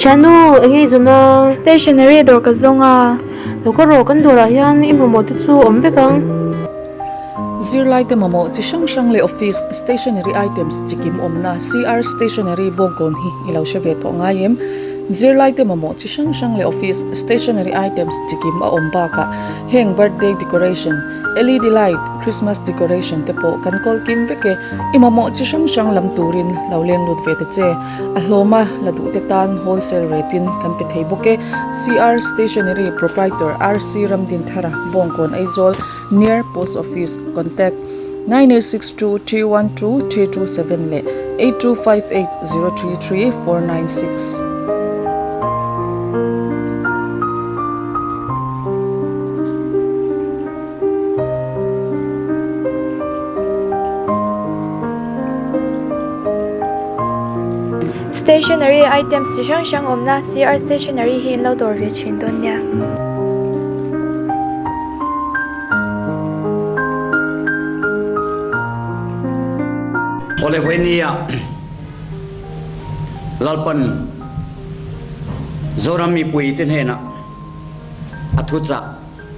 Thiannu, eng nge i zawn a? Stationery dawr ka zawng a. Lo ka rawh, kan dawrah hian i mamawh te chu awm vek ang. Zirlaite mamawh chi hrang hrang leh office stationery items chi kim awmna CR Stationery bawngkawn hi i lo hre ve tawh ngai em? Zirlaite mamawh chi hrang hrang leh office stationery items chi kim a awm bakah heng birthday decoration, LED light, Christmas decoration te pawh kan kawl kim vek e. I mamawh chi hrang hrang lam turin lo leng lut ve ta che. A hlawma la duh te tan wholesale rate in kan pe thei bawk e. CR Stationery Proprietor RC Ramdinthara, Bawngkawn Aizawl, Near Post Office, Contact, 9862 312 327 leh 8258 033 496. Stationery items chi hrang hrang awmna CR Stationery hi in lo dawr ve thin dawn nia. Awle Vawinia Lalpan Zoram mipui te hnenah a thuchah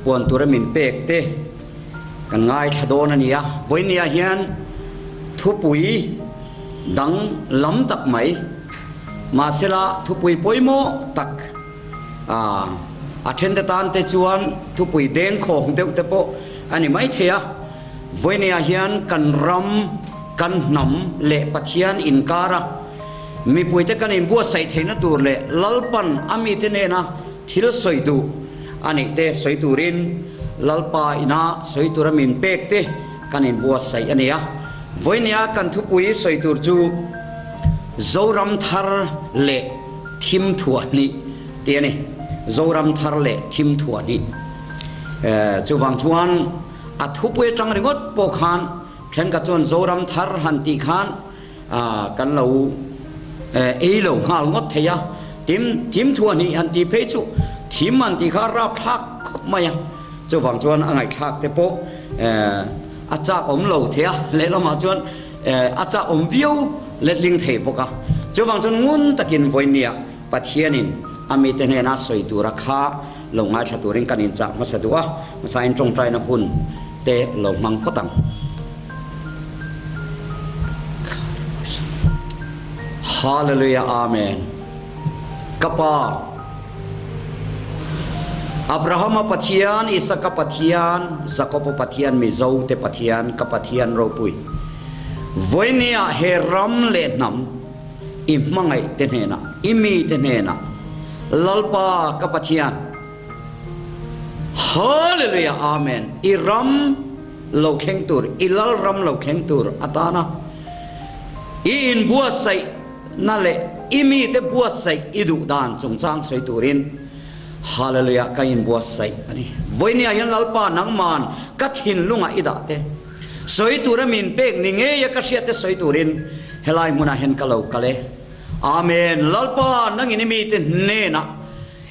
puan tura min pek te kan ngaithla dawn a ni a. Vawinia hian thupui dang lam tak mai mahsela thupui pawimawh tak A, a thente tan te chuan thupui dengkhawng deuh te pawh a ni mai thei a. Vawinia hian kan ram, kan hnam leh Pathian inkara mipuite kan inbuatsaih theihna tur leh Lalpan a mite nena thil sawi duh a nih te sawi turin Lalpa ina sawi tura min pek te kan inbuatsaih a ni a. Vawinia kan thupui sawi tur chu Zoram thar leh Thim thuah hnih tih a ni. Zoram thar leh thim thuah hnih. Chuvang chuan a thupui atang ringawt pawh khan thenkhat chuan Zoram thar han tih khan kan lo ei lo nghal ngawt thei a. Tim thim thuah hnih han tih phei chu thim han tih kha a rapthlak khawp mai a. Chuvang chuan a ngaihthlak te pawh a chak awm lo thei a. Lehlamah chuan A chah awm viau letling thei bawk a. Chuvang chuan ngun takin vawinia Pathianin a mite hnena sawi tura kha lo ngaithla turin kan inchah hmasa duh a, hmasain tawngtaina hun te lo hmang phawt ang. Hallelujah Amen. Ka Pa, Abrahama Pathian, Isaka Pathian, Jakoba Pathian, Mizo te Pathian, ka Pathian ropui. Vawinia he ram leh hnam i hmangaih te hnenah, i mi te hnenah, Lalpa ka Pathian, Hallelujah Amen, i ram lo thleng tur, i Lal ram lo thleng tur atana i inbuatsaih na leh i mite buatsaih i duh dan chungchang sawi turin Hallelujah ka inbuatsaih a ni. Vawinia hian Lalpa nangman ka thinlungah i dah te, sawi tura min pek ni ngeia ka hriat te sawi turin helai hmunah hian ka lo kal e. Amen. Lalpa nangin i mite hnenah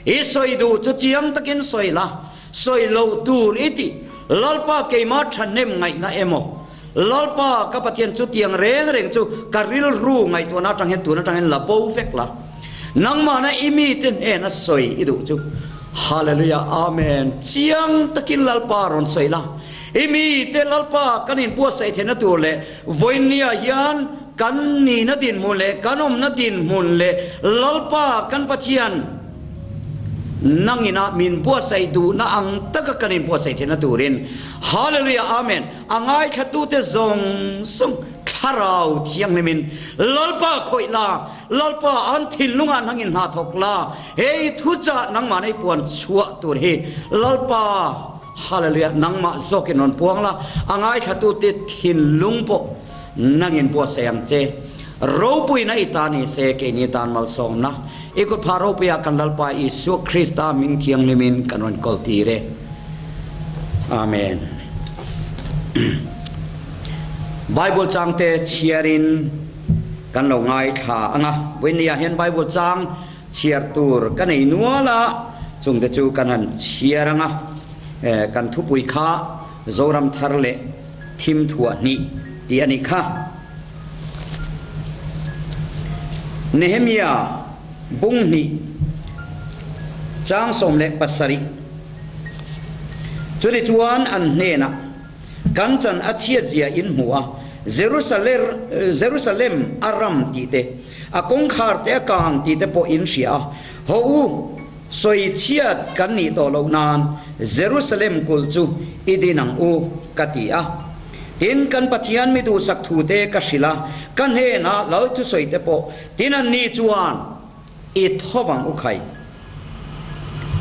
i sawi duh chu chiang takin sawi la, sawi loh tur i tih Lalpa keimah thahnem ngaihna emaw Lalpa, ka Pathian chutiang reng reng chu ka rilru ngaihtuahna atang hian tun atang hian la bo vek la. Nangmahna i mite hnena sawi i duh chu. Hallelujah, Amen. Chiang takin Lalpa rawn sawi la. I mite Lalpa kan inbuatsaih theihna tur leh vawinia hian kan nihna dinhmun leh kan awmna dinhmun leh Lalpa kan Pathian, Nangina min buatsaih duhna ang taka kan inbuatsaih theihna turin. Hallelujah Amen. A ngaithlatute zawng zawng Thlarau Thianghlimin Lalpa khawih la, Lalpa an thinlungah nangin hna thawk la, hei thuchah nangmah nei puan chhuah tur hi Lalpa Hallelujah nangmah zawkin rawn puang la, a ngaithlatute thinlung pawh nangin buatsaih ang che. Ropuina i ta ni se, keini tan malsawmna i kut phah ropuiah kan Lalpa Isua Krista hming thianghlimin kan rawn kawl tir e. Amen. Bible chang te chhiarin kan lo ngaithla ang a. Vawinia hian Bible chang chhiar tur ka nei nual a, chungte chu kan han chhiar ang a. Kan thupui kha Zoram thar leh thim thuah hnih tih a nih kha. Nehemia. Bung hnih chang 17. Chutichuan an hnenah, Kan chan a chhiatzia in hmu a, Jerusalem a ram tih te, a kawngkhar te a kang tih te pawh in hria a, Hawh u, sawi chhiat kan nih tawh loh nan Jerusalem kulh chu i din ang u, ka ti a. Tin, kan Pathian mi duhsak thu te ka hrilh a, ka hnenah lal thusawi te pawh tin anni chuan i tho vang u khai,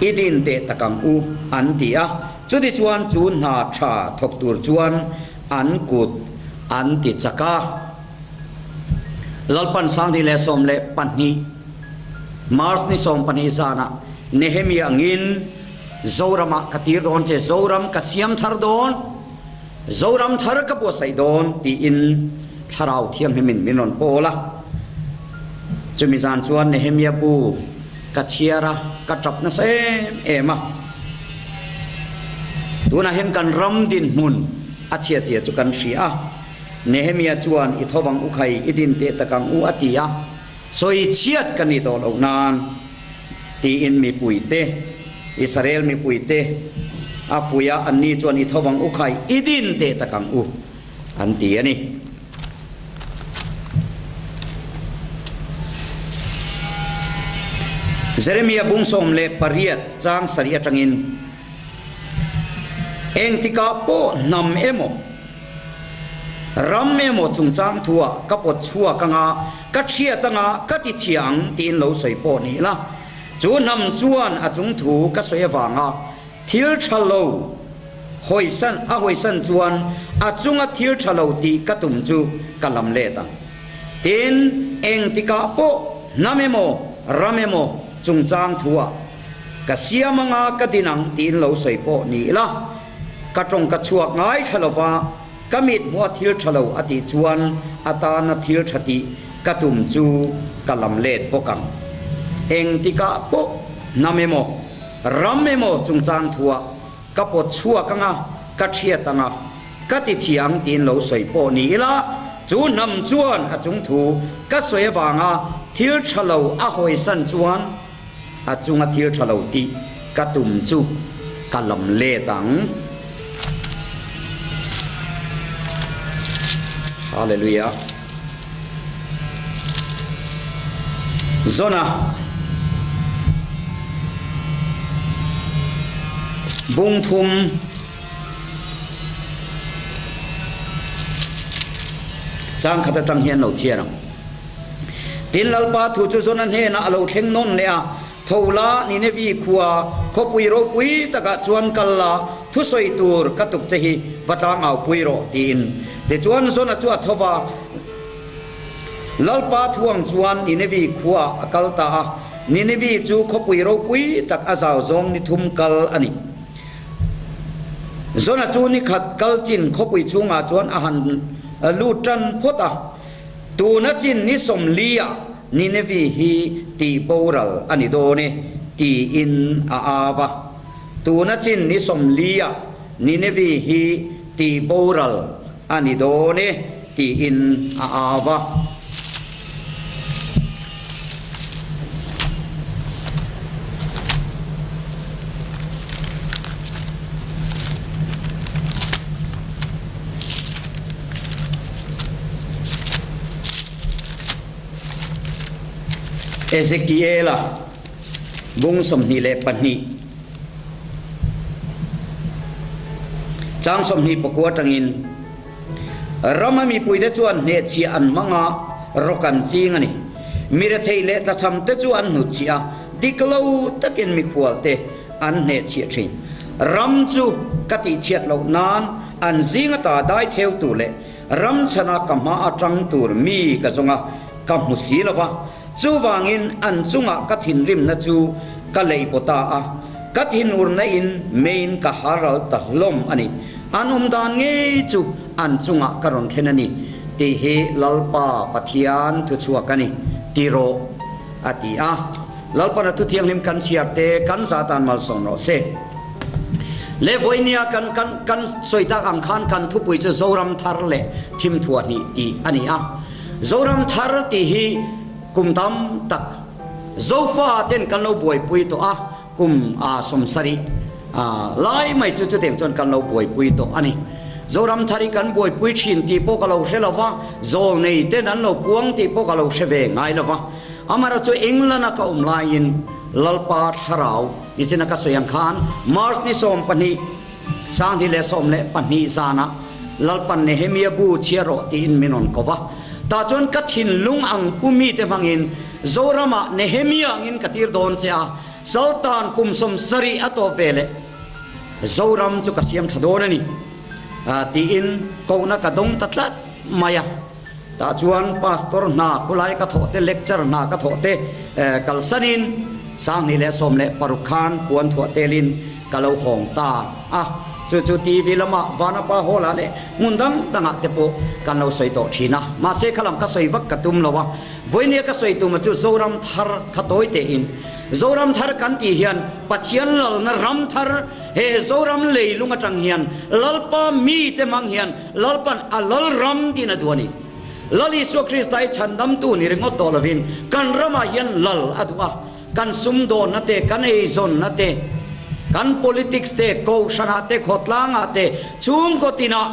i din teh tak ang u, an ti a. Chutichuan chu hna tha thawk tur chuan an kut an ti chak a. Lalpan 2012 March ni 12 zanah Nehemia angin Zoramah ka tir dawn che, Zoram ka siam thar dawn, Zoram thar ka buatsaih dawn tiin Thlarau Thianghlimin min rawn pawl a. Chumi zan chuan Nehemia bu ka chhiar a, ka tap nasa em em a. Tunah hian kan ram dinhmun a chhiatzia chu kan hria a. Nehemia chuan i tho vang u khai, i din teh tak ang u a ti a. Sawi chhiat ka ni tawh loh nan tiin mipuite, Israel mipuite a fuih a, anni chuan i tho vang u khai, i din teh tak ang u an ti a ni. Jeremia bung 18 chang sarih atangin, Engtikah pawh hnam emaw, Ram emaw chungchang thuah ka pawt chhuak anga, ka thiat anga, ka ti chhia ang tiin lo sawi pawh ni ila, chu hnam chuan a chung thu ka sawi avanga thil tha lo hawisan a hawisan chuan a chunga thil tha lo tih ka tum chu ka lam let ang. Tin, engtikah pawh hnam emaw ram emaw chungchang thuah ka siam anga ka din ang tiin lo sawi pawh ni ila, Ka tawng ka chhuak ngai thla lo va, ka mit hmuh a thil tha lo a tih chuan a tana thil tha tih ka tum chu ka lam let bawk ang. Engtikah pawh hnam emaw, ram emaw chungchang thuah ka pawt chhuak anga, ka thiat anga, ka ti thiang tiin lo sawi pawh ni ila, chu hnam chuan a chung thu ka sawi avanga thil tha lo a hawisan chuan, A chunga thil tha lo tih ka tum chu ka lam let ang. Hallelujah. Zona bung thum chang khat atang hian lo chhiar ang. Tin, Lalpa thu chu Jona hnenah a lo thleng nawn leh a, Tho la, Ninevi khua, khawpui ropui takah chuan kal la, thusawi tur ka tuk che hi va tlang au pui rawh, tiin. Tichuan Jona chu a tho va, Lalpa thuang chuan Ninevi khuaah a kal ta a, Ninevi chu khawpui ropui tak a zau zawng ni thum kal a ni. Jona chu ni khat kal chin khawpui chhungah chuan a han lut tan phawt a. Tuna chin ni 40 ah Ninevi hi tih boral a ni dawn e, tiin a au a. Tuna chin ni 40 ah Ninevi hi tih boral a ni dawn e, tiin a au a. Ezekiela bung 22 chang 29 atangin Rama mipuite chuan hnehchhiah an hmang a, rawk an ching a ni. Mi rethei leh tlachhamte chu an hnutchhiah a, dik lo takin mikhualte an hnehchhiah thin. Ram chu ka tihchhiat loh nan an zing ata dai theu tur leh ram chhana ka hma atang tur mi ka zawng a, ka hmu si lo va. Chuvangin an chungah ka thinrimna chu ka lei paw ta a, ka thinurna in meiin ka haral ta hlawm a ni. An awm dan ngei chu an chungah ka rawn thlen a ni tih hi Lalpa Pathian thuchhuak a ni, ti rawh, a ti a. Lalpan a thu thianghlim kan chhiar te kan za tan malsawm rawh se. Le vawinia kan kan kan sawi tak ang khan kan thupui chu Zoram thar leh thimthuah hnih tih a ni a. Zoram thar tih hi kum tam tak. Zofa ten kan lo buaipui tawh a, kum 70 lai mai chu chutiang chuan kan lo buaipui tawh a ni. Zoramthar hi kan buaipui thin tih pawh ka lo hre lo va, zawlnei ten an lo puang tih pawh ka lo hre ve ngai lo va. Amaherawhchu England a ka awm laiin Lalpa Thlarau nichina ka sawi ang khan March ni 12, 2012 zanah Lalpan Nehemia bu chhiar rawh tiin min rawn ko va. Tah chuan ka thinlung ang pu mite hmangin Zoramah Nehemia angin ka tir dawn che a, Sultan kum 70 a tawp ve leh Zoram chu ka siam tha dawn a ni tiin kohna ka dawng ta tlat mai a. Tah chuan Pastor hna khulai ka thawh te, lecture hna ka thawh te kalsanin 2016 khan puan thuah telin ka lo hawng ta a. Chu chu TV lamah Vanapa Hall ah leh hmun dang dangah te pawh kan lo sawi tawh thin a. Mahse khalam ka sawi vak ka tum lo a. Vawinia ka sawi tuma chu Zoram thar kha tawi tein Zoram thar kan tih hian Pathian lalna ram thar he Zoram leilung atang hian Lalpa mite hmang hian Lalpan a lal ram tiin a duh a ni. Lal Isua Krista hi chhandamtu ni ringawt tawh lovin kan ramah hian lal a duh a, kan sumdawnna te, kan eizawnna te, kan politics te, kohhranah te, khawtlangah te, chhungkaw tinah,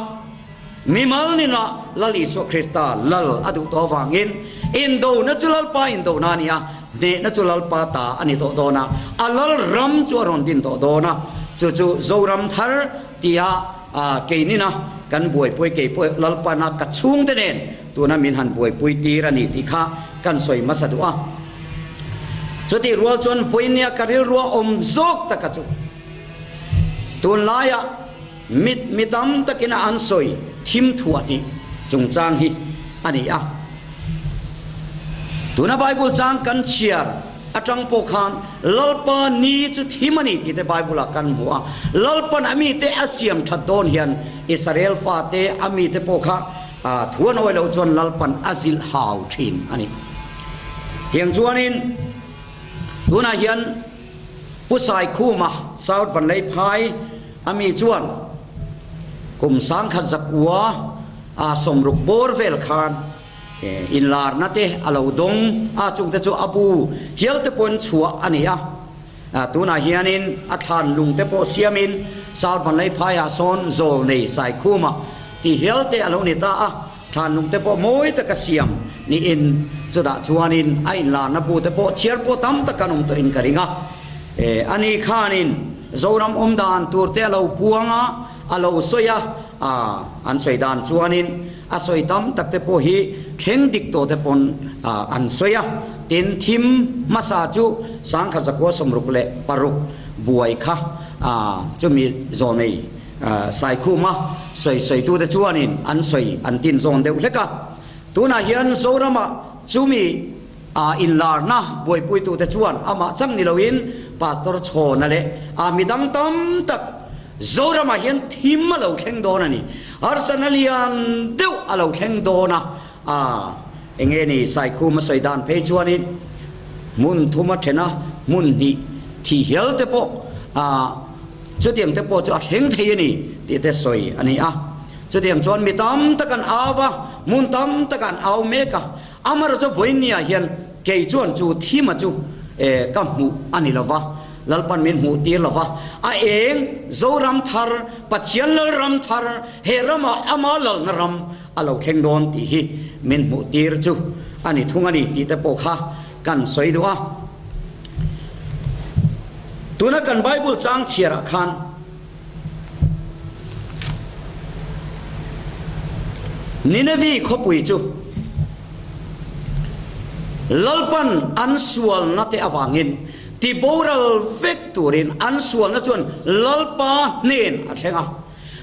mimal ninah Lal Isua Krista lal a duh tawh avangin indona chu Lalpa indona a ni a, hnehna chu Lalpa ta a ni tawh dawn a, a lal ram chu a rawn din tawh dawn a, chu chu Zoram thar tia Keinina kan buaipui kei pawh Lalpana ka chhungte nen tuna min han buaipui tir a ni tih kha kan sawi hmasa duh a. Chutih rual chuan vawinia ka rilrua awm zawk taka chu tunlaiah mit mi tam takina an sawi thim thuah tih chungchang hi a ni a. Tuna Bible chang kan chhiar atang pawh khan Lalpa ni chu thim a ni tih te Bible ah kan hmu a. Lalpan a mite a siam that dawn hian Israel fate a mite pawh kha thu an awi loh chuan Lalpan a zilh hau thin a ni. Tiang chuanin tunah hian Pu Saikhuma South Vanleiphai a mi chuan kum 1960 bawr vel khan Inlarna te a lo dawng a, chungte chu a bu hial te pawhin chhuah a ni a. Tunah hianin a thlan lung te pawh siamin South Vanleiphaiah sawn zawl nei Saikhuma tih hial te a lo ni ta a, thlan lung te pawh mawi taka siam niin chutah chuanin a inlarna bu te pawh chhiar pawh tam tak an awm tawhin ka ring a. Ani khanin Zoram awm dan tur te a lo puang a, a lo sawi a, an sawi dan chuanin A sawi tam tak te pawh hi thleng dik tawh te pawn an sawi a, tin thim hmasa chu 1966 buai kha chumi zawnei Saikhuma sawi sawitu te chuanin an sawi an tin zawn deuh hlek a. Tunah hian Zoramah chumi inlarna buaipuitu te chuan amah chang ni loin Pastor Chhawna leh midang tam tak Zoramah hian thim a lo thleng dawn a ni. Harsatna lian deuh a lo thleng dawn a, a enge ni Saikhum a sawi dan phei chuanin hmun thum a then a, hmun hnih thih hial te pawh a chutiang te pawh chu a thleng thei a ni tih te sawi a ni a. Chutiang chuan mi tam tak an au a, hmun tam tak an au mek a, amaherawhchu chu vawiinniah hian kei chuan chu thima chu ka hmuh a ni lo va. Lalpan min hmuh tir lo va, a eng Zoram thar, Pathian Lalram thar, he ramah ama lalna ram a lo thleng dawn tih hi min hmuh tir chu a ni thung a ni tih te pawh kha kan sawi duh a. Tuna kan Bible chang chhiarah khan Ninevi khawpui chu Lalpan an sualna te avangin Ti boral vek turin an sualna chuan Lalpa hnen a thleng a.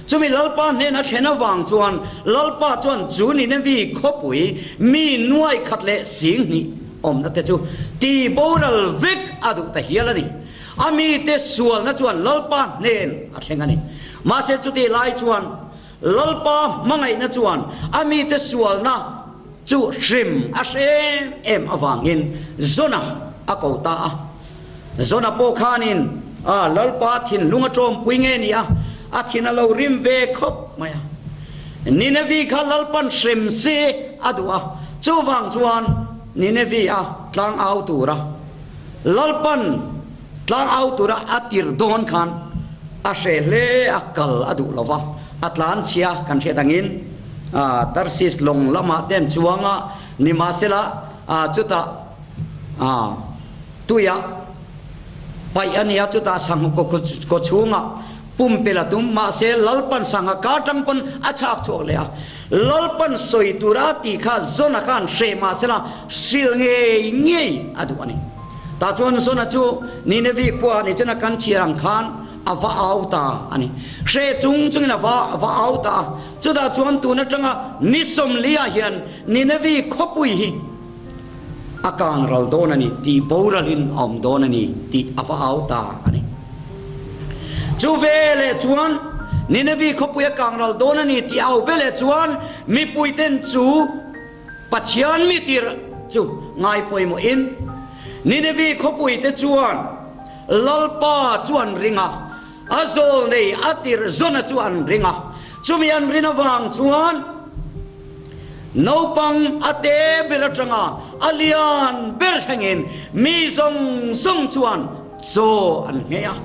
Chumi Lalpa hnen a thlen avang chuan Lalpa chuan chu Ninevi khawpui mi nuai khat leh 2000 awmna te chu ti boral vek a duh ta hial a ni. A mite sualna chuan Lalpa hnen a thleng a ni. Mahse chutih lai chuan Lalpa hmangaihna chuan a mite sualna chu hrim a hre em em avangin Jona a ko ta a. Jona pawh khanin a Lalpa thinlung a tawmpui nge ni a, a thin a lo rim ve khawp mai a. Ninevi kha Lalpan hrem se a duh a, chuvang chuan Ninevi a tlang au tura. Lalpan tlang au tura a tir dawn khan a hreh hle a, kal a duh lo va, a tlan chhia kan hriat angin Tarsis lawng lamah te an chuang a, nimahsela chutah tuiah paih a ni a, chutah sangha kaw chhungah pumpelh a tum, mahse Lalpan sangha kar tang pawn a chhak chhuak leh a, Lalpan sawi tura a tih kha Zona khan hreh mahsela hrilh ngei ngei a duh a ni. Tah chuan Zona chu Ninevi khua ni chena kan chhiar ang khan a va au ta a ni. Hreh chung chungin a va va au ta a, chutah chuan tun atanga ni sawmliah hian Ninevi khawpui hi a kang ral dawn a ni tih boralin a awm dawn a ni tih a va au ta a ni. Chu veleh chuan Ninevi khawpui a kang ral dawn a ni tih a au veleh chuan mipuiten chu Pathian mi tir chu ngai pawimawhin Ninevi khawpui te chuan Lalpa chu an ring a, a zawl nei a tirh zawna chu an ring a. Chumi an rin avang chuan naupang a te ber atanga a lian ber thlengin mi zawng zawng chuan chaw an nghei a,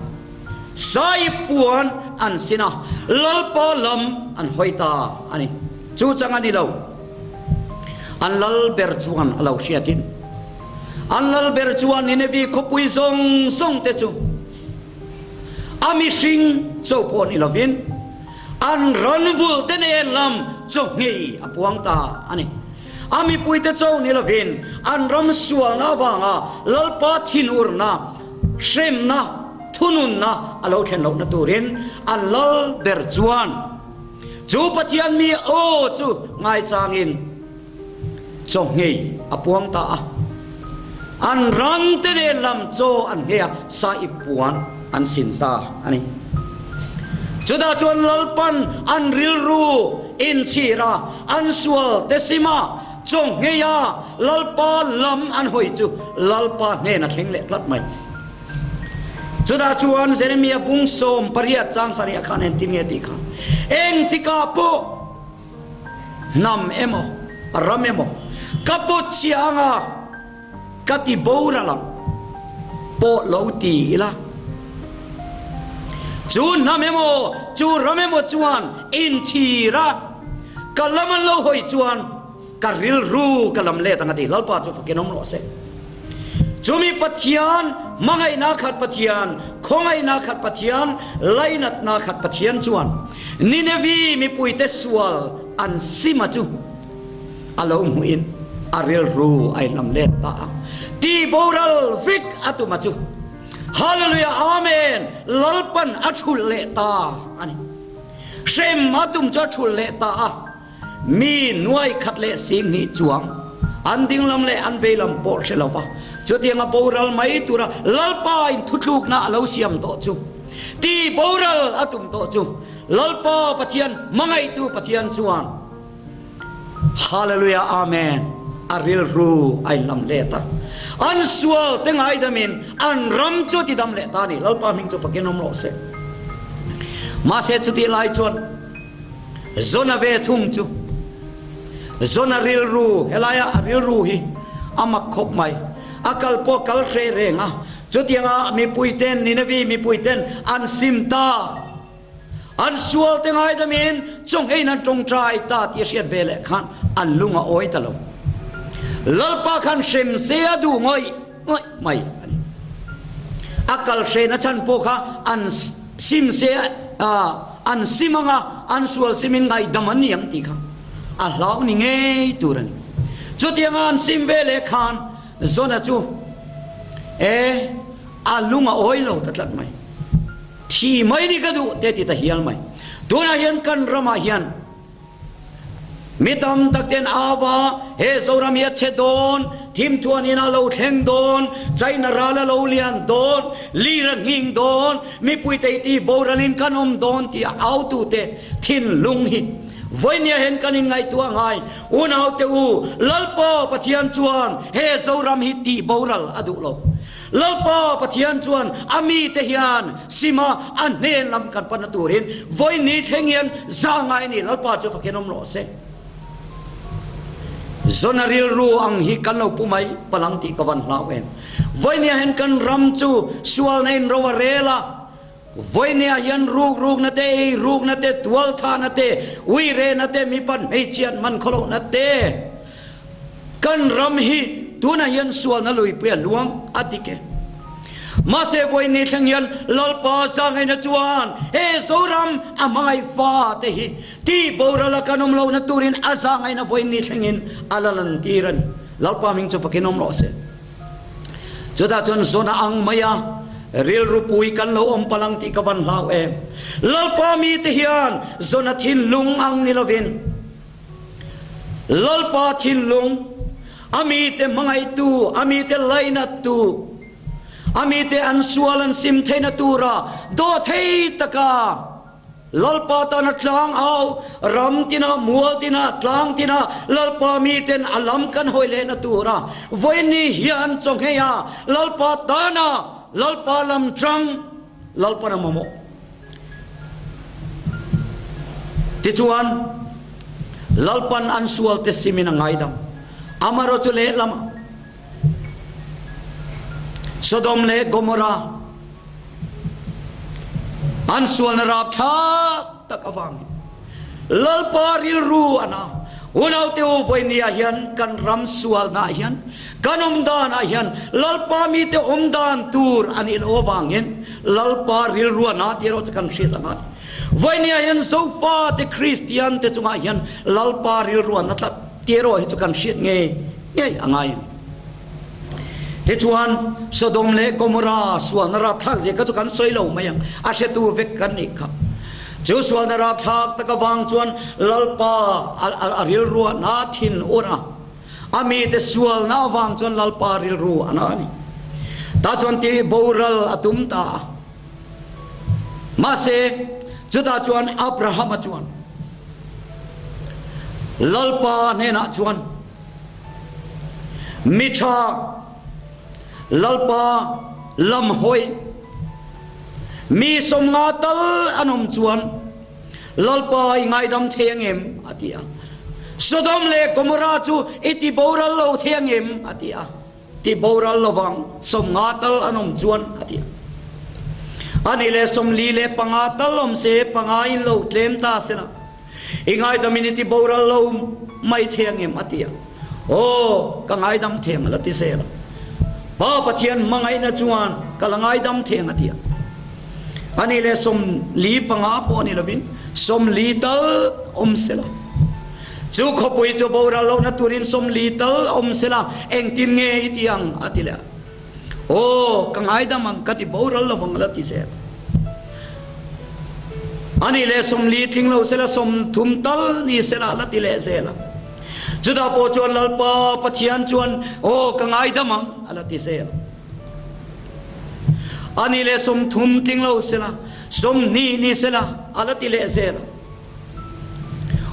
sahip puan an sin a, Lalpa lam an hawi ta a ni. Chu chang a ni lo. An lal ber chuan a lo hriatin, an lal ber chuan Ninevi khawpui zawng zawng te chu a mihring cho pawh ni lovin an ran vul te nen lam chaw nghei a puang ta a ni. A mipuite cho ni lovin an ram sualna avanga Lalpa thinurna, hremna, thununna a lo thlen lohna turin an lal ber chuan Chu Pathian mi aw chu ngaichangin chaw nghei a puang ta a. An ram te nen lam chaw an nghei a, sa ip puan an sin ta a ni. Chutah chuan Lalpan an rilru inchhir a, an sual te sim a, chaw nghei a, Lalpa lam an hawi chu Lalpa hnen a thleng leh tlat mai. Chutah chuan Jeremia bung 18 chang sarih khan engtin nge tih kha, Engtikah pawh hnam emaw ram emaw ka pawt chhia anga ka ti boral ang pawh lo ti ila, chu hnam emaw chu ram emaw chuan inchhir a ka lam an lo hawi chuan Ka rilru ka lam let ang a ti. Lalpa chu fakin awm rawh se. Chumi Pathian, hmangaihna khat Pathian, khawngaihna khat Pathian, lainatna khat Pathian chuan Ninevi mipuite sual an sima chu a lo hmuhin a rilru a inlam let ta a. Ti boral vek a tuma chu Hallelujah Amen Lalpan a thulh leh ta a ni. Hrem a tum chu a thulh leh ta a. Mi nuai khat leh 2000 chuang an dinglam leh an veilam pawh hre lova, chutianga boral mai tura Lalpa in thutlukna a lo siam tawh chu, ti boral a tum tawh chu, Lalpa Pathian hmangaihtu Pathian chuan Hallelujah Amen a rilru a inlam let a, an sual te ngaidamin an ram chu a tidam leh ta a ni. Lalpa hming chu fakin awm rawh se. Mahse chutih lai chuan Zona ve thung chu Zona rilru, helaia a rilru hi a mak khawp mai. A kal pawh kal hreh reng a, chutianga mipuiten, Ninevi mipuiten an sim ta. An sual te ngaidamin chawnghein an tawngtai ta tih a hriat ve leh khan an lung a awi ta lo. Lalpa khan hrem se a duh ngawih ngawih mai a ni. A kal hrehna chhan pawh kha an sim se a, An sim anga an sual simin ngaihdam an ni ang tih kha a hlau ni ngei tur a ni. Chutianga an sim ve leh khan Zona chu e a lung a awi lo ta tlat mai. Thi mai ni ka duh te ti ta hial mai. Tunah hian kan ramah hian Mi tam tak ten ava he Zoram hi a chhe dawn, thimthuan in a lo thleng dawn, China ral a lo lian dawn, lir a nghing dawn, mipui te ti boral in kan awm dawn tih a autu te thinlung hi vawinia hian kan inngaihtuah ngai. Unau te u, Lalpa Pathian chuan he Zoram hi tih boral a duh lo. Lalpa Pathian chuan a mite hian sima a hnen lam kan panna turin vawi ni thleng hian za ngai a ni. Lalpa chu fakin awm rawh se. Zona rilru ang hi kan lo pu mai palang tih ka van hlau em. Vawinia hian kan ram chu sualna in ro a rel a, vawinia hian rukrukna te, eirukna te, tualthahna te, uirehna te, mipat hmeichhiat man khawlohna te, kan ram hi tunah hian sualna luipui a luang a dik e. Mahse vawiini thleng hian Lalpa zangaihna chuan he Zoram a hmangaih fa te hi tih boral a kan awm lohna turin a zangaihna vawiini thlengin a la lantir a ni. Lalpa hming chu fakin awm rawh se. Chutah chuan Zona ang maia rilru pui kan lo awm palh ang tih ka van hlau em. Lalpa mite hian Zona thinlung ang ni lovin Lalpa thinlung, a mite hmangaihtu, a mite lainattu, a mite an sual an sim theihna tura dawhthei taka Lalpa tana tlang au, ram tinah, mual tinah, tlang tinah Lalpa miten a lam kan hawi lehna tura vawiini hian chawnghei a Lalpa tana Lalpa lam tang Lalpan a mamawh. Tichuan, Lalpan an sualte simin a ngaidam. Amarawh chu lehlamah Sodom leh Gomorrah An sualna rapthlak tak avangin Lalpa rilru a na. Unaute u vawinia hian kan ram sualna ah hian kan awm dan ah hian Lalpa mite awm dan tur a nih loh avangin Lalpa rilru a na tih erawh chu kan hriat a ngai. Vawinia hian Zofate Kristian te chungah hian Lalpa rilru a na tlat tih erawh hi chu kan hriat ngei ngei a ngai a ni. Tichuan, Sodom leh Gomorrah sualna rapthlak zia kha chu kan sawi lo mai ang, a hretu vek kan nih kha. Chu sualna rapthlak tak avang chuan Lalpa a rilru a na thin ur a, a mite sualna avang chuan Lalpa rilru a na a ni. Tah chuan tih boral a tum ta a. Mahse, chutah chuan Abrahama chuan Lalpa hnenah chuan, Mi ṭha Lalpa lam hawi mi sawmnga tal an awm chuan Lalpa i ngaidam thei ang em? a ti a. Sodom leh Gomorrah chu i ti boral lo thei ang em? a ti a. Ti boral lovang, sawmnga tal an awm chuan, a ti a. Ani leh 45 tal awm se, panga in lo tlem ta sela, i ngaidamin i ti boral lo mai thei ang em? a ti a. Aw, ka ngaidam thei ang, a la ti zel a. Pa Pathian hmangaihna chuan ka la ngaidam thei ang, a ti a. Ani leh 45 pawh ni lovin 40 tal awm sela. Chu khawpui chu boral lohna turin 40 tal awm sela, engtin nge i ti ang? a ti leh a. Aw, ka ngaidam ang, ka ti boral lovang a la ti zel. Ani leh 40 tling lo sela 30 tal ni sela a la ti leh zel a. Chutah pawh chuan Lalpa Pathian chuan, Aw, ka ngaidam ang, a la ti zel a. Ani leh 30 tling lo sela 20 ni sela a la ti leh zel a.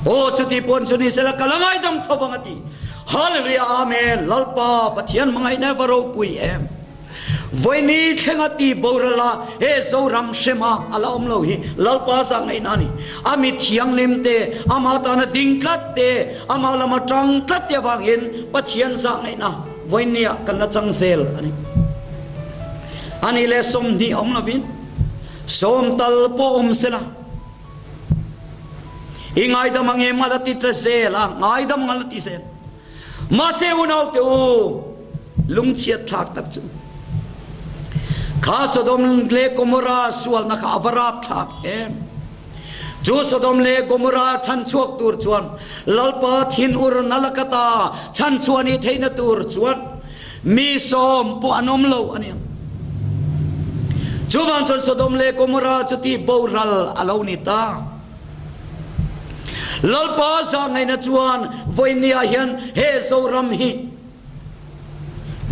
Aw chuti pawn chu ni sela ka la ngaidam tho vang a ti. Hallelujah Amen Lalpa Pathian hmangaihna va ropui em. Vawiini thlenga ti boral a he Zoram hrema a la awm lo hi Lalpa zah ngaihna a ni. A mi thianghlim te, ama tana ding tlat te, ama lama tang tlat te avangin Pathian zah ngaihna vawiini ah kan la chang zel a ni. Ani leh 20 awm lovin 10 tal pawh awm sela. I ngaidam ang em a la ti ta zel a, ngaidam ang a la ti zel. Mahse unaute u, lungchhiat thlak tak chu kha Sodom leh Gomorrah sualna kha a va rap thlak em. Chu Sodom leh Gomorrah chhanchhuak tur chuan Lalpa thinur na lakata chhanchhuah nih theihna tur chuan Mi sawm pawh an awm lo a nia. Chuvang chuan Sodom leh Gomorrah chu tih boral a lo ni ta. Lalpa zahngaihna chuan vawinia hian he Zoram hi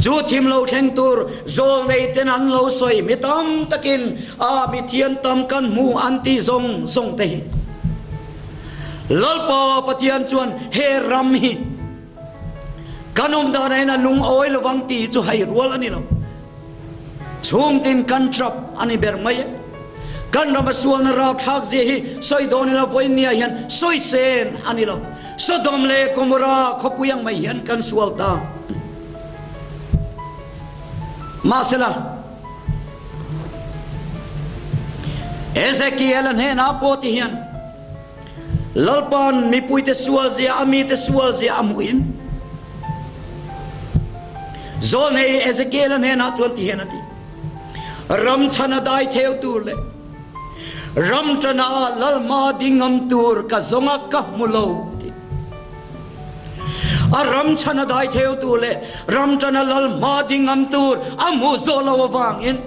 chu thim lo thleng tur zawlnei ten an lo sawi mi tam takin a mi thian tam kan hmu an ti zawng zawng te hi Lalpa Pathian chuan he ram hi Kan awm danah hian a lungawi lovang tih hi chu hei rual a ni lo. Chhungtin kan trap a ni ber mai e. Kan rama sualna rapthlak zia hi sawi dawn ila vawinia hian sawi sen a ni lo. Sodom leh Gomorrah khawpui ang mai hian kan sual ta. Mahsela, Ezekiel-a hnenah pawh ti hian, Lalpa'n mipuite sualzia, a mite sualzia a hmuhin, Zawlnei Ezekiel-a hnenah chuan ti hian a ti, Ram chhana dai theu tur leh ram ṭana lalhma ding ngam tur ka zawng a, ka hmu lo, a ti. A ram chhana dai theu tur leh ram ṭana lalhma ding ngam tur a hmuh zawh lo avangin,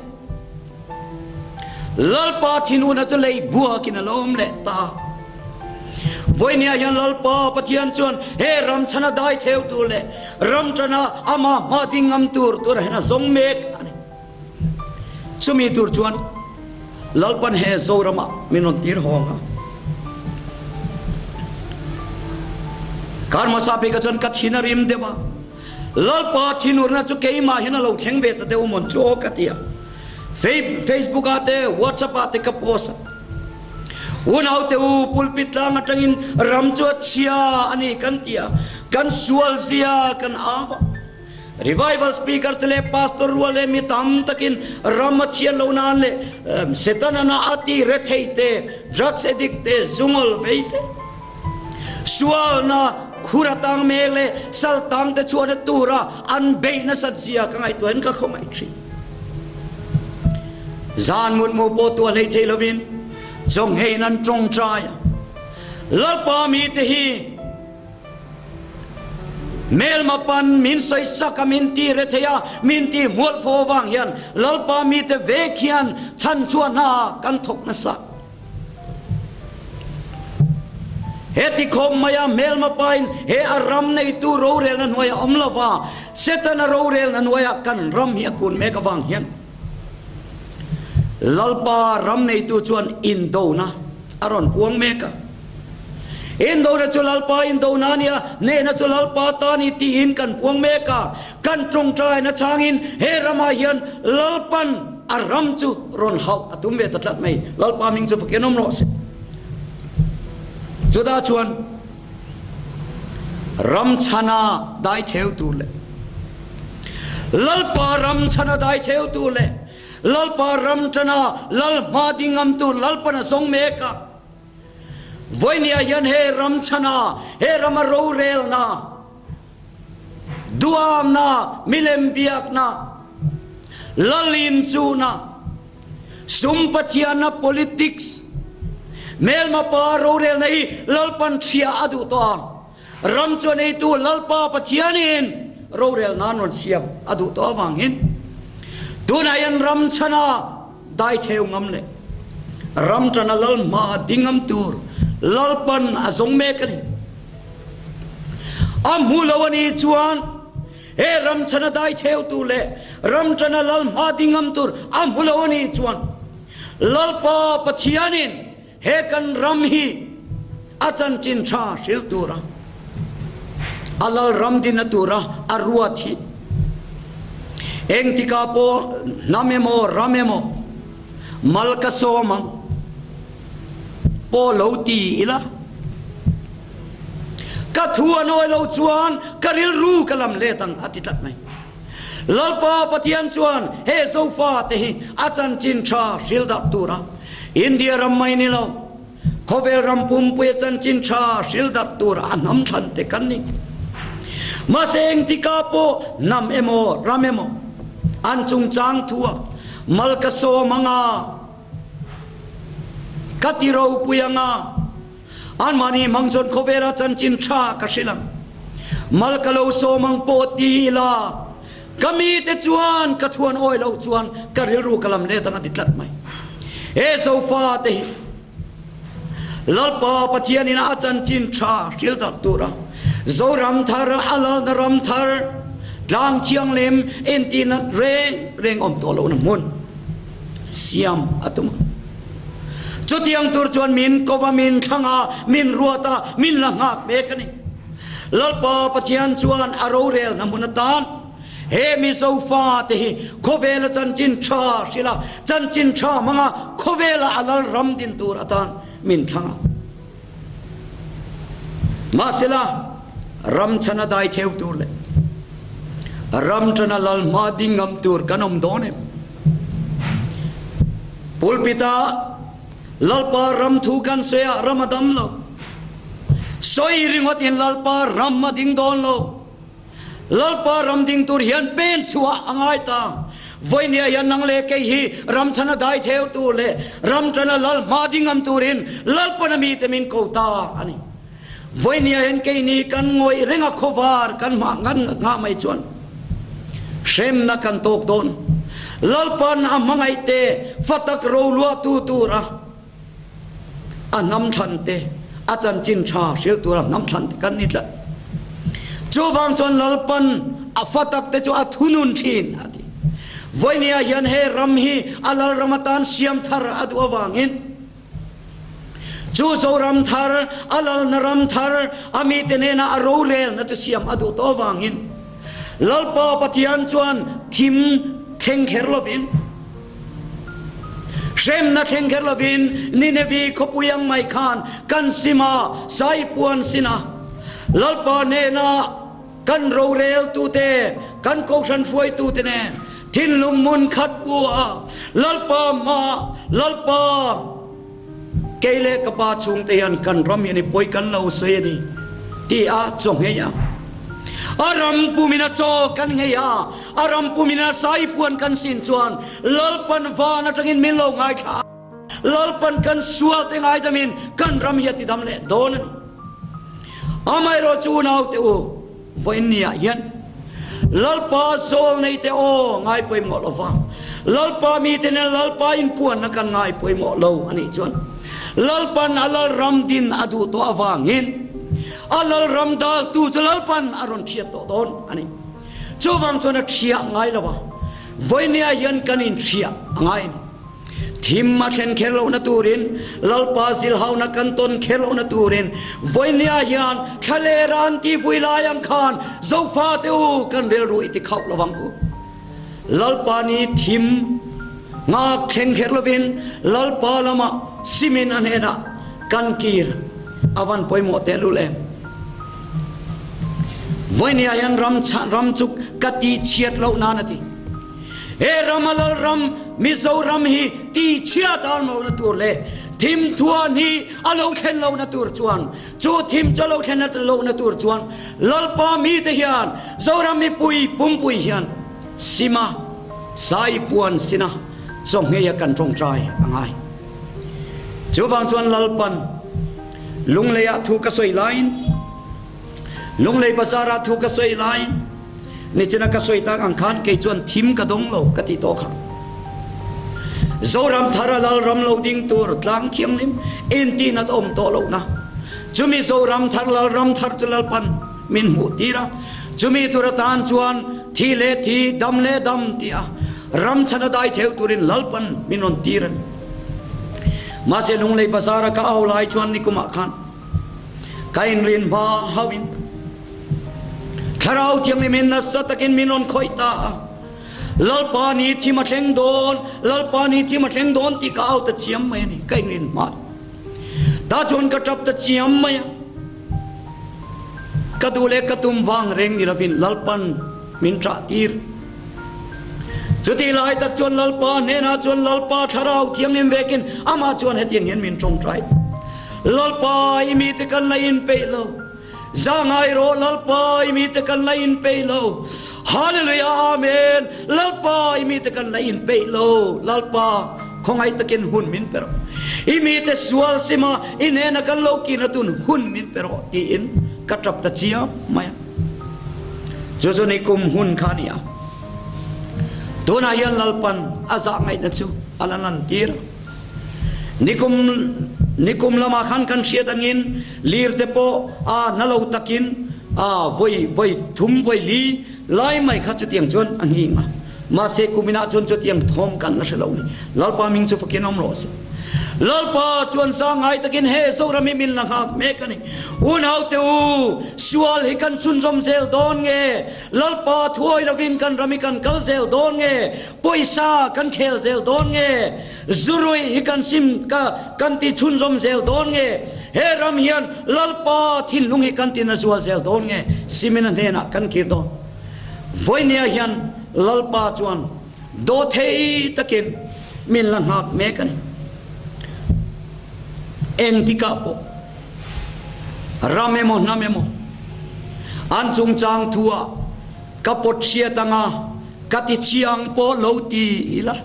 Lalpa thinuna chu lei buakin a lo awm leh ta. Vawinia hian Lalpa Pathian chuan he ram chhana dai theu tur leh ram ṭana ama hma ding ngam tur tura hian a zawng mek a ni. Chumi tur chuan Lalpan he Zoramah min rawn tir hawng a. Kar hmasa phei kha chuan ka thin a rim deuh a. Lalpa thinurna chu keimah hian a lo thleng ve ta deuh mawn chu aw ka ti a. Facebook ah te WhatsApp ah te ka post a. Unau te u pulpit tlang atangin ram chu a chhia a ni kan ti a, kan sual zia kan au a. Revival speaker te leh pastor rual leh mi tam takin ram a chhiat lo nan leh Setana na a ti rethei te, drugs addict te, zungawl vei te, Sualna khur atang mek leh sal tang te chhuahna tura an beih nasat zia ka ngaihtuahin ka khawngaih thin. Zan mutmu pawh tuah hlei thei lovin chawngheiin an tawngtai a. Lalpa mite hi hmelma pan min sawisak a, min ti rethei a, min ti hmualpho avang hian Lalpa mite vek hian chhanchhuah hna kan thawk nasa. Heti khawp maia hmelma pain he a ram neitu rorelna hnuaia awm lova, Setana rorelna hnuaia kan ram hi a kun mek avang hian Lalpa ram neitu chuan indona a rawn puang mek a. Indona chu Lalpa indona a nia, hnehna chu Lalpa ta a ni tiin kan puang mek a. Kan tawngtaina changin he ramah hian Lalpan a ram chu rawn hauh a tum ve ta tlat mai. Lalpa hming chu fakin awm rawh se. Chutah chuan ram chhana dai theu tur leh Lalpa ram chhana dai theu tur leh Lalpa ram tana Lal hma ding ngam tur Lalpan a zawng mek a. Vawinia hian he ram chhana, he rama rorelna, Duamna, milem biakna, lalin chuhna, sum pathianna, politics, hmelma pa rorelna hi Lalpan hria a duh tawh a. Ram chuan eitu Lalpa Pathianin rorel nan rawn siam a duh tawh avangin tunah hian ram chhana dai theu ngam leh ram tana lal hma ding ngam tur Lalpan a zawng mek a ni. A hmu lo a nih chuan he ram chhana dai theutu leh ram tana lal hma ding ngam tur a hmu lo a nih chuan Lalpa Pathianin he kan ram hi a chanchin tha hril tura a lal ram dinna tura a ruat hi engtikah pawh hnam emaw ram emaw mal ka sawm ang pawh lo ti ila. Ka thu a nawi lo chuan ka rilru ka lam let ang a ti tlat mai. Lalpa Pathian chuan he Zofa te hi a chanchin tha hril darh tura India ram mai ni lo, khawvel ram pumpui a chanchin tha hril darh tura a hnam thlan te kan ni. Mahse engtikah pawh hnam emaw ram emaw an chungchang thua mal ka sawm anga ka ti ropui anga, Anmahni hmang chuan khawvela chanchin tha ka hrilh ang. Mal ka lo sawm ang pawh ti ila, ka mite chuan ka thuan awi loh chuan ka rilru ka lam let ang a ti tlat mai. He Zofa te hi Lalpa Pathianin a chanchin tha hrilh darh tura Zoram thar, a lalna ram thar, tlang thianghlim entirna reng reng awm tawh lohna hmun siam a tum a. Chutiang tur chuan min ko va, min thlang a, min ruat a, min la nghak mek a ni. Lalpa Pathian chuan a rorelna hmun atan he Mizo fate hi khawvela chanchin tha hrilh a, chanchin tha hmanga khawvela a lal ram din tur atan min thlang a. Mahsela, ram chhana dai theu tur leh. Ram tana lal hma ding ngam tur kan awm dawn em? Pulpit ah Lalpa ram thu kan sawi ah ram a dam lo. Sawi ringawt in Lalpa ram a ding dawn lo. Lalpa ram ding tur hian pen chhuah a ngai ta. Vawinia hian nang leh kei hi ram chhan a dai theu tur leh ram tana lal hma ding ngam turin Lalpan a mite min ko ta a ni. Vawinia hian keini kan ngawih reng a khawvar kan hmah ngan nghah mai chuan hremna kan tawk dawn. Lalpan a hmangaih te fa tak roluah tu tura a hnam thlan te, a chanchin tha hril tura hnam thlan te kan ni tlat. Chuvang chuan Lalpan a fa tak te chu a thunun thin a ti. Vawinia hian he ram hi a lalram atan siam thar a duh avangin, Chu Zoram thar, a lalna ram thar, a mite nena a rorelna chu siam a duh tawh avangin Lalpa Pathian chuan thim thleng kher lovin, hremna thleng kher lovin Ninevi khawpui ang mai khan kan sim a, saipuan sin a, Lalpa nena Kan roreltute, kan kohhran hruaitute nen thinlung hmun khat pu a, Lalpa hmaah, Lalpa, kei leh ka pa chhungte hian kan ram hian i pawi kan lo sawi a ni, ti a chaw nghei a. A ram pumin a chaw kan nghei a, a ram pumin a saipuan kan sin chuan Lalpan van atangin min lo ngaithla a, Lalpan kan sualte ngaidamin kan ram hi a tidam leh dawn a ni. Amaherawh chu unaute u, vawiinniah hian Lalpa zawl neite aw ngai pawimawh lo va, Lalpa mite nen Lalpa inpuanna kan ngai pawimawh lo a nih chuan Lalpan a Lalram din a duh tawh avangin a Lalram daltu chu Lalpan a rawn thiat tawh dawn a ni. Chuvang chuan a thiah ngai lo va, vawiinniah hian kan inthiah a ngai a ni. Thim a thlen kher lohna turin, Lalpa zilhauna kan tawn kher lohna turin, vawinia hian thlalera an tih vui lai ang khan Zofate u kan rilru i ti khauh lovang u. Lalpa ni thim nghak thleng kher lovin Lalpa lamah simin a hnenah kan kir a van pawimawh tehlul em. Vawinia hian ram ram chu ka tihchhiat loh nan a ti. He ram a lal ram Mizoram hi tihchhiat a awm lohna tur leh thim thuan hi a lo thlen lohna tur chuan chu thim chu a lo thlen lohna tur chuan Lalpa mite hian Zoram mipui pumpui hian sima saipuan sina chawnghei a kan tawngtai a ngai. Chuvang chuan Lalpan Lungleiah thu ka sawi laiin Lunglei bazar-ah thu ka sawi laiin Nichina ka sawi tak ang khan kei chuan thim ka dawng lo ka tih tawh kha. Zoram thar a lal ram lo ding tur tlang thianghlim entin at awm tawh lohna. Chumi Zoram thar lal ram thar chu Lalpan min hmuh tir a, chumi tur atan chuan thi leh thi, dam leh dam tih a ram chhan a dai theu turin Lalpan min rawn tir a ni. Mahse Lunglei bazar a ka au lai chuan nikumah khan ka inrin hma hauhin Thlarau Thianghlim in nasa takin min rawn khawih ta a, Lalpa ni thim a thleng dawn, Lalpa ni thim a thleng dawn tih ka au ta chiam mai a ni, ka inrin hma. Ta chuan ka tap ta chiam mai a, ka duh leh ka tum vang reng ni lovin Lalpan min ṭah tir. Chutih lai tak chuan Lalpa hnenah chuan Lalpa Thlarau Thianghlim vekin amah chuan hetiang hian min ṭawngṭai, Lalpa, i mite kan la inpeih lo. Za ngai rawh Lalpa i mite kan la in peih lo. Hallelujah Amen Lalpa i mite kan la in peih lo. Lalpa khawngaih takin hun min pe rawh. I mite sual sima i hnena kan lo kina tun hun min pe rawh tiin ka tap ta chiam mai a. Chu chu ni kum hun kha a ni a. Tunah hian Lalpan a zah ngaihna chu a la lan tir a. Nikum nikum lamah khan kan hriat angin lir te pawh a na lo takin a vawi vawi thum vawi li lai mai kha chutiang chuan a nghing a. Mahse kuminah chuan chutiang thawm kan la hre lo ni. Lalpa hming chu fakin awm rawh se. Lalpa chuan zangai takin he Zoram hi min la nghak mek a ni. Unau te u, sual hi kan chhunzawm zel dawn nge? Lalpa thuawi lovin kan ram hi kan kal zel dawn nge? Pawisa kan khel zel dawn nge? Zurui hi kan sim ka kan ti chhunzawm zel dawn nge? He ram hian Lalpa thinlung hi kan ti na zual zel dawn nge? Simina hnenah kan kir dawn. Vawinia hian Lalpa chuan dawhthei takin min la nghak mek a ni. Engtikah pawh ram emaw hnam emaw an chungchang thuah ka pawt hriat anga ka ti chiang pawh lo ti ila.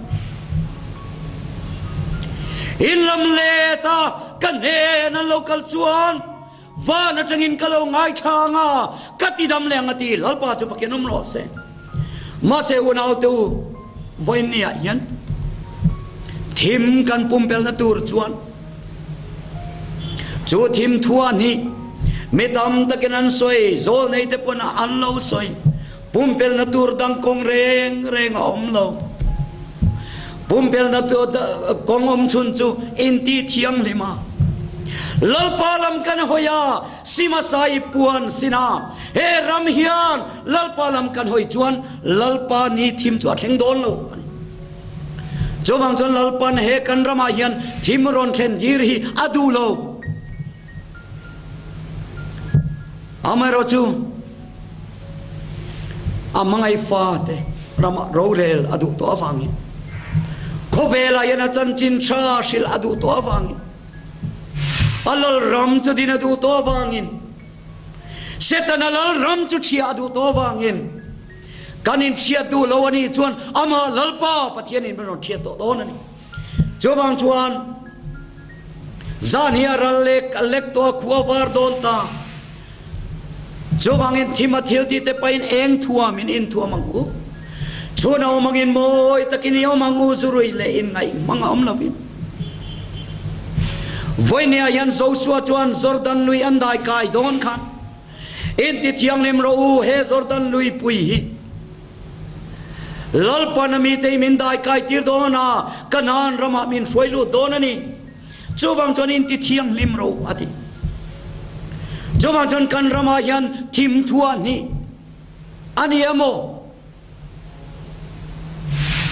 In lam let a ka hnen an lo kal chuan Van atangin ka lo ngaithla ang a, ka ti dam leh ang a ti. Lalpa chu fakin awm rawh se. Mahse unaute u, vawiinniah hian thim kan pumpelna tur chuan chu thim thuah hnih mi tam takin an sawi, zawlneite pawn an lo sawi. Pumpelna tur dang kawng reng reng a awm lo. Pumpelna tur kawng awm chhun chu inti thianghlim a. Lalpa lam kan hawi a, Simasai puan sin a. He ram hian Lalpa lam kan hawi chuan Lalpa ni thim chu a thleng dawn lo a ni. Chuvang chuan Lalpan he kan ramah hian thim rawn thlen dir hi a duh lo. Amaherawhchu, a hmangaih fate ramah rorel a duh tawh avangin, khawvelah hian a chanchin tha hrilh a duh tawh avangin, a lalram chu din a duh tawh avangin, Setana lalram chu chhia a duh tawh avangin, kan inchhiat duh lo a nih chuan amah Lalpa Pathianin min rawn chhiat tawh dawn a ni. Chuvang chuan zan hi a ral lek a lek tawh a khua var dawn ta. Chuvangin thim a thil tih te pahin eng thuam in inthuam ang u. Chhun a awm angin mawi takin i awm ang u zurui leh inngaih hmang a awm lovin. Vawinia hian Joshua chuan Jordan lui an dai kai dawn khan inti thianghlim rawh u he Jordan lui pui hi. Lalpan a mite min dai kai tir dawn a, Kanaan ramah min hruai lut dawn a ni. Chuvang chuan inti thianghlim ro a ti. Chuvang chuan kan ramah hian thim thuah hnih a ni emaw?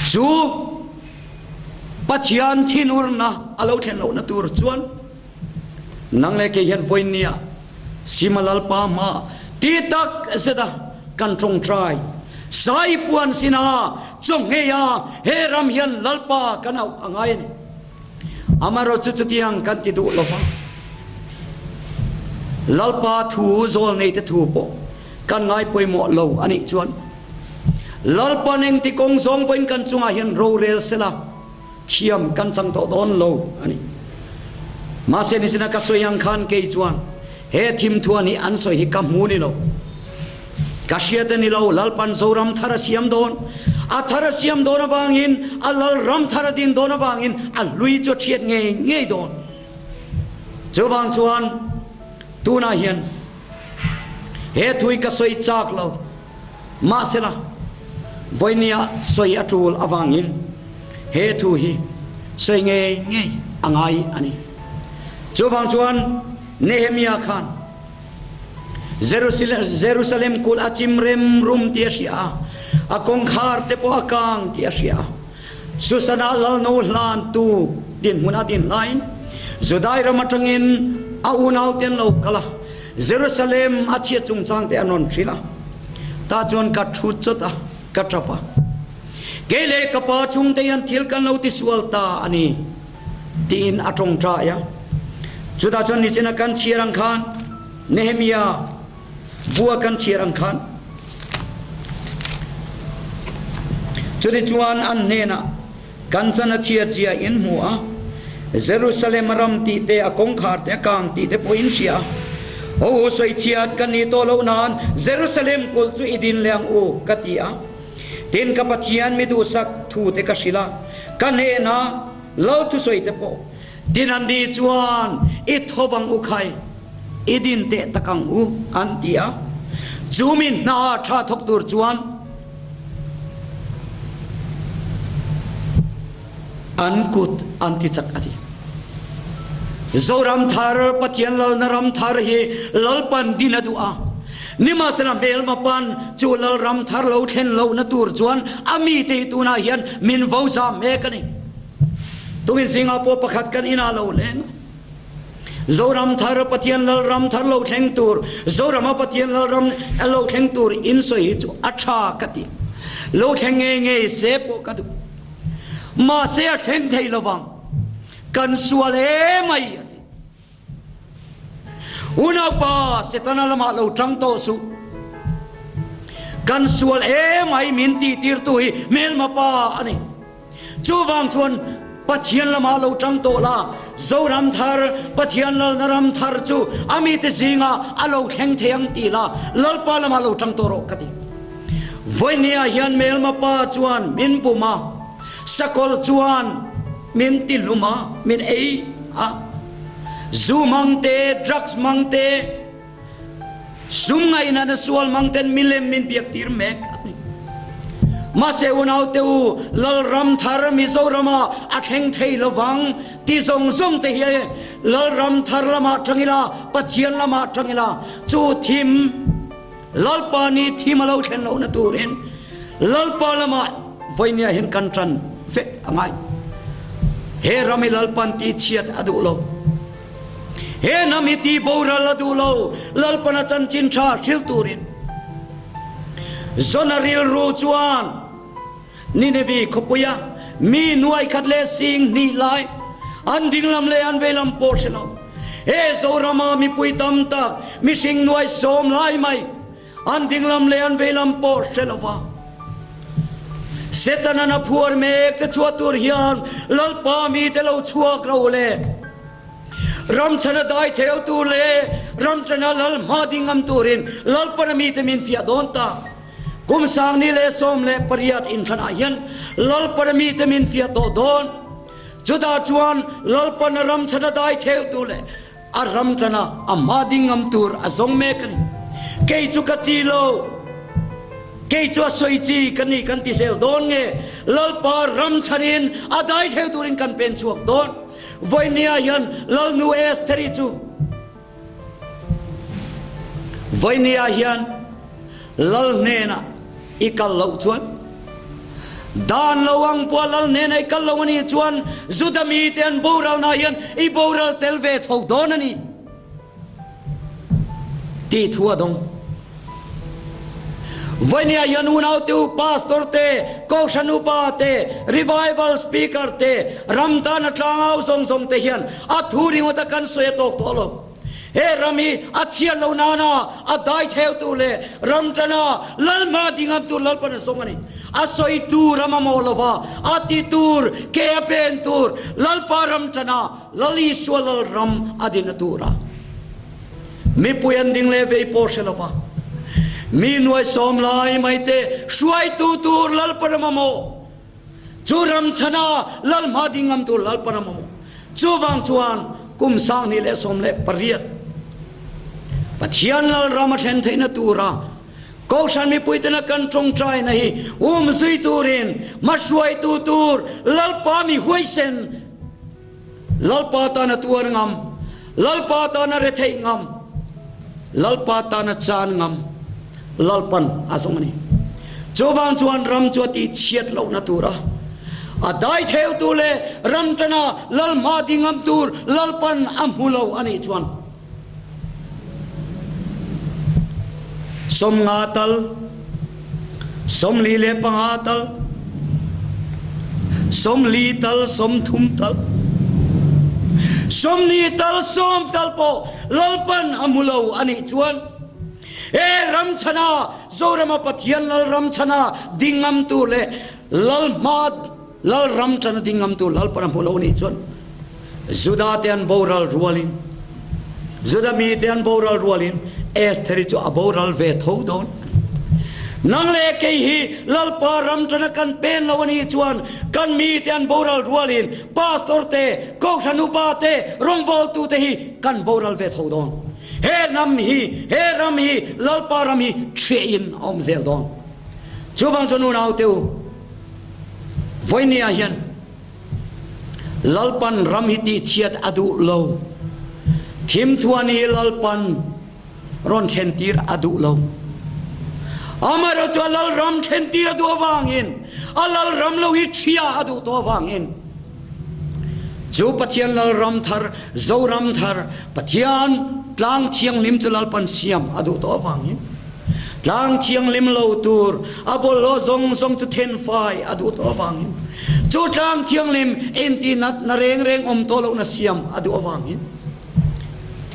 Chu Pathian thinurna a lo thlen lohna tur chuan nang leh kei hian vawinia Sima Lalpa hma ti tak zeta kan tawngtai sai puan sina chaw ngheia he ram hian Lalpa kan auh a ngai a ni. Amaherawhchu chu chutiang kan ti duh lova, Lalpa thu zawl neite thu pawh kan ngai pawimawh lo a nih chuan Lalpa nengti kawng zawng pawhin kan chungah hian rorel sela thiam kan chang tawh dawn lo a ni. Mahse nisina ka sawi ang khan kei chuan he thimthuan hi an sawi hi ka hmu ni lo. Ka hriat a ni lo, Lalpan Zoram thar a siam dawn. A thar a siam dawn avangin, a Lalram thar a din dawn avangin a hlui chu a thiat ngei ngei dawn. Chuvang chuan tunah hian he thui ka sawi chak lo, mahsela vawinia sawi a tul avangin he thu hi sawi ngei ngei a ngai a ni. Chuvang chuan Nehemia khan Jerusalem kulh a chim rem rum ti a hria a, a kawngkhar te pawh a kang ti a hria a. Susan-ah lalno hlantu dinhmun a din laiin Judai ram atangin a unaute an lo kal a, Jerusalem a chhiat chungchang te an rawn hrilh a. Tah chuan ka thu chawt a, ka tap a. Kei leh ka pa chhungte hian thil kan lo tisual ta a ni. Tiin a tawngtai a. Chutah chuan nichina kan chhiar ang khan, Nehemia bua kan chhiar ang khan, chutichuan an hnenah kan chan a chhiat zia in hmu a, Jerusalem ram tih te, a kawngkhar te, a kang tih te pawh in hria a. Ho u sawi chhiat kan nih tawh loh nan Jerusalem kulh chu i din leh ang u, ka ti a. Tin, ka Pathian mi duhsak thu te ka hrilh a, ka hnenah lo thusawi te pawh tin an ni chuan i tho vang u khai, i din teh tak ang u, an ti a. Chu mi hna tha thawk tur chuan an kut an ti chak a ti. Zoram thar, Pathian lalna ram thar hi Lalpan din a duh a. Nimahsela hmelma pan chu lalram thar lo thlen lohna tur chuan a mite hi tunah hian min vo zam mek a ni. Tungin zingah pawh pakhat kan inah lo leng a. Zoram thar Pathian Lalram thar lo thleng tur, Zorama Pathian Lalram lo thleng tur in sawi hi chu a tha ka ti. Lo thleng ngei ngei se pawh ka duh. Mahse a thleng thei lovang. Kan sual emai a ti. Unaupa Setana lamah lo tang tawh suh. Kan sual emai min tihtirtu hi hmelma pa a ni. Chuvang chuan Pathian lamah lo tang tawh la, Zoram thar, Pathian lalna ram thar chu a mite zingah a lo thleng thei ang tih la, Lalpa lamah lo tang tawh rawh ka ti. Vawinia hian hmelma pa chuan min bum a, sakawlh chuan min ti hlum a, min ei a. Zu hmang te, drugs hmang te, sum ngaihna sual hmang ten milem min biak tir mek a ni. Mahse unaute u, Lalram thar Mizorama a thleng thei lovang ti zawng zawng te hi Lalram thar lamah tang ila, Pathian lamah tang ila, chu thim Lalpa ni thim a lo thlen lohna turin Lalpa lamah vawinia hian kan tan vek a ngai. He ram hi Lalpan tihchhiat a duh lo. He hnam hi tihboral a duh lo. Lalpan a chanchin tha hril turin Jona rilru chuan Ninevi khawpuia mi nuai khat leh sing hnih lai an dinglam leh an veilam pawh hre lo. He Zorama mipui tam tak mihring nuai sawm lai mai an dinglam leh an veilam pawh hre lo va. Setanan a phuar mek te chhuah tur hian Lalpa mite lo chhuak ro le. Ramchhana dai theu tur leh ramchhana lal hma ding ngam turin Lalpana mite min fiah dawn ta. Kum sangni leh 18 inthlanah hian Lalpana mite min fiah tawh dawn. Chutah chuan Lalpana ramchhana dai theu tur leh a ramchhana a hma ding ngam tur a zawng mek a ni. Kei chu ka chi lo, kei chu a sawi chi ka ni kan ti zel dawn nge Lalpa ramchhanin a dai theu turin kan pen chhuak dawn. Vawinia hian Lalnu Estheri chu Vawinia hian Lal hnenah i kal loh chuan dan lo ang pawh Lal hnenah i kal lo a nih chuan Juda mite an boralna hian i boral tel ve tho dawn a ni tih thu a dawng. Vawinia hian unaute u, pastor te, kohhran upa te, revival speaker te, ram tana tlangau zawng zawng te hian a thu ringawta kan sawi a tawk tawh lo. He ram hi a chhiat lo nana a dai theutu leh ram tana lalhma dingamtu Lalpan a zawng a ni. A sawi tur a mamawh lova, a ti tur, ke a pen tur, Lalpa ram tana Lal Isua lal ram a din a tur a. Mipui an ding leh vei pawh hre lova, mi nuai sawm lai mai te hruaitu tur Lalpa ram a maw? Chu ram chhana lal hma ding ngam tur Lalpa ram a maw? Chuvang chuan kum 2018 Pathian lal ram a thlen theihna tura Kohhran mipuitena kan tawngtaina hi um zui turin hmahruaitu tur Lalpa mi huaisen Lalpa tana tuar ngam, Lalpa tana retheih ngam, Lalpa tana chan ngam, Lalpan a zawng a ni. Chuvang chuan ram chu a tih chhiat lohna tura a dai theutu leh ram tana lal hma ding ngam tur Lalpan a hmu lo a nih chuan 50 tal, 45 tal, 40 tal, 30 tal, 20 tal, 10 tal pawh Lalpan a hmu lo a nih chuan he ram chhana Zorama Pathian lal ram chhana ding ngam tur leh lal hma Lal ram ṭan a ding ngamtu Lalpan a hmu lo nih chuan Juda te an boral rualin Juda mite an boral rualin Estheri chu a boral ve tho dawn. Nang leh kei hi Lalpa ram ṭana kan pen lo a nih chuan kan mite an boral rualin pastor te, kohhran upa te, rawngbawltu te hi kan boral ve tho dawn. He ram hi, he ram hi Lalpa ram hi ṭhiahin a awm zel dawn. Chuvang chuan unaute u, Vawinia hian Lalpan ram hi tihchhiat a duh lo. Thimthuan hi Lalpan rawn thlentir a duh lo. Amaherawhchu a Lalram thlentir a duh avangin, a Lalram lo hi chhia a duh tawh avangin. Chu Pathian Lalram thar, Zoram thar, Pathian tlang thianghlim chu Lalpan siam a duh tawh avangin tlang thianghlim lo tur a bawlhhlawh zawng zawng chu then fai a duh tawh avangin chu tlang thianghlim intihnatna reng reng awm tawh lohna siam a duh avangin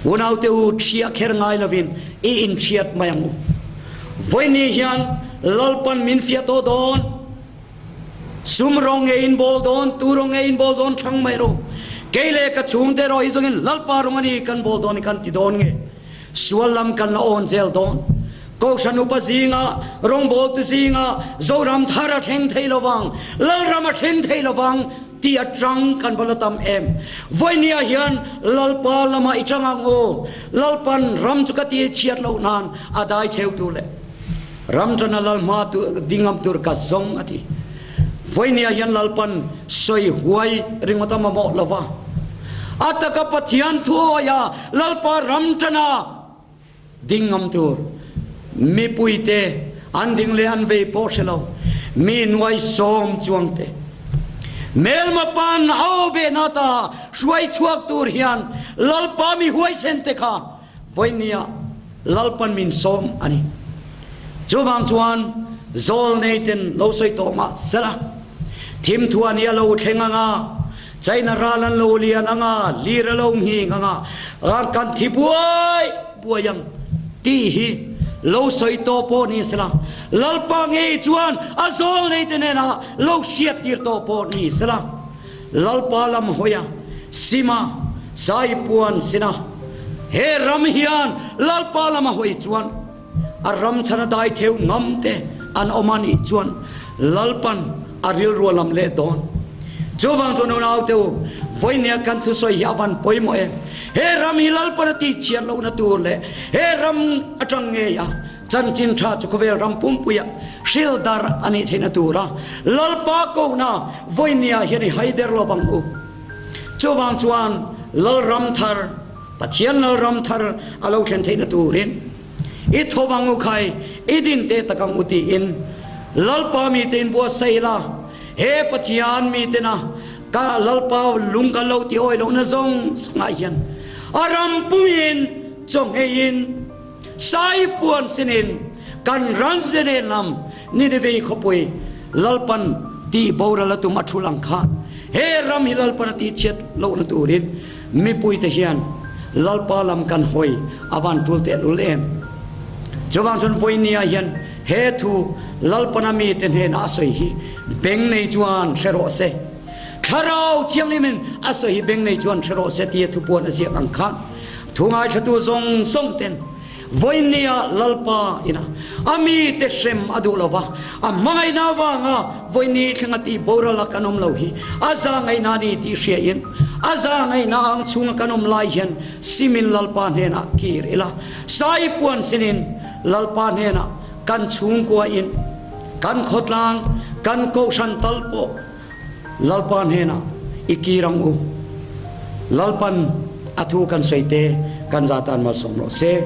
unaute u ṭhiah kher ngai lovin i inhriat mai ang u. Vawiini hian Lalpan min fiah tawh dawn. Sum rawng nge in bawl dawn, tu rawng nge in bawl dawn thlang mai ru. Kei leh ka chhungte erawh hi zawngin Lalpa rawng a ni kan bawl dawn i kan ti dawn nge? Sual lam kan la awn zel dawn. Kohhran upa zinga, rawngbawltu zinga Zoram thar a thleng thei lovang, Lalram a thleng thei lovang tih atang kan va la tam em. Vawinia hian Lalpa lamah i chang ang u. Lalpan ram chu ka ti chhiat loh nan a dai theutu le. Ram tana lal hma tu dingam tur ka zawng a ti. Vawinia hian Lalpan sawi huai ringawt a mamawh lova. A taka Pathian thu awia Lalpa ram tana dingam tur mipuite an ding leh an vei pawh hre lo mi nuai sawm chuangte Melma pan au behna ta hruai chhuak tur hian Lalpa mi huaisen te kha Vawinia Lalpan min sawm a ni. Chuvang chuan zawl neiten lo sawi tawh mah sela, thimthuan hi a lo thleng ang a, China ral an lo lian ang a, lir a lo nghing ang a, kan thi buai buai ang tih hi lo sawi tawh pawh ni sela, Lalpa ngei chuan a zawl neite hnenah lo hriattir tawh pawh ni sela, Lalpa lam hawia Sima Saipuan sina he ram hian Lalpa lama hawi chuan a ram chhana dai theu ngam te an awm a nih chuan Lalpan a rilrua lam leh dawn. Chuvang chuan unau te u, vawinia kan thusawi hi a van pawimawh em? He ram hi Lalpan a tihchhiat lohna tur leh he ram atang ngei a Chanchin tha chu khawvel ram pumpuia hril dar a nih theihna tura Lalpa kohna vawinia hian i hai der lovang u. Chuvang chuan Lalram thar, Pathian Lalram thar a lo thlen theihna turin i tho ang u khai, i din teh tak ang u tiin Lalpa mite in buatsaih la, he Pathian mitena ka Lalpa lung kan lo ti awi lohna zawng zawngah hian a ram pumin chawngheiin, Saipuan sinin kan ram te nen lam Nineveh khawpui Lalpan tih boral a tum a thul ang khan he ram hi Lalpan a tihchhiat lohna turin mipuite hian Lalpa lam kan hawi a van tul tehlul em. Chuvang chuan vawinia hian he thu Lalpana mite hnenah a sawi hi beng nei chuan hre rawh se. Thlarau Thianghlimin a sawi hi beng nei chuan hre rawh se tia thupuan a ziak ang khan Thu ngaithlatu zawng zawng ten vawinia Lalpa ina a mite hrem a duh lova, a hmangaihna avanga vawini thlenga tih boral a kan awm lo hi a za ngaihna a ni tih hria in a za ngaihna ang chhunga kan awm lai hian simin Lalpa hnenah kir ila, saipuan sinin Lalpa hnenah kan chhungkua in kan khawtlang kan kohhran tal pawh Lalpa hnenah i kir ang u. Lalpan a thu kan sawi te kan za tan malsawm rawh se.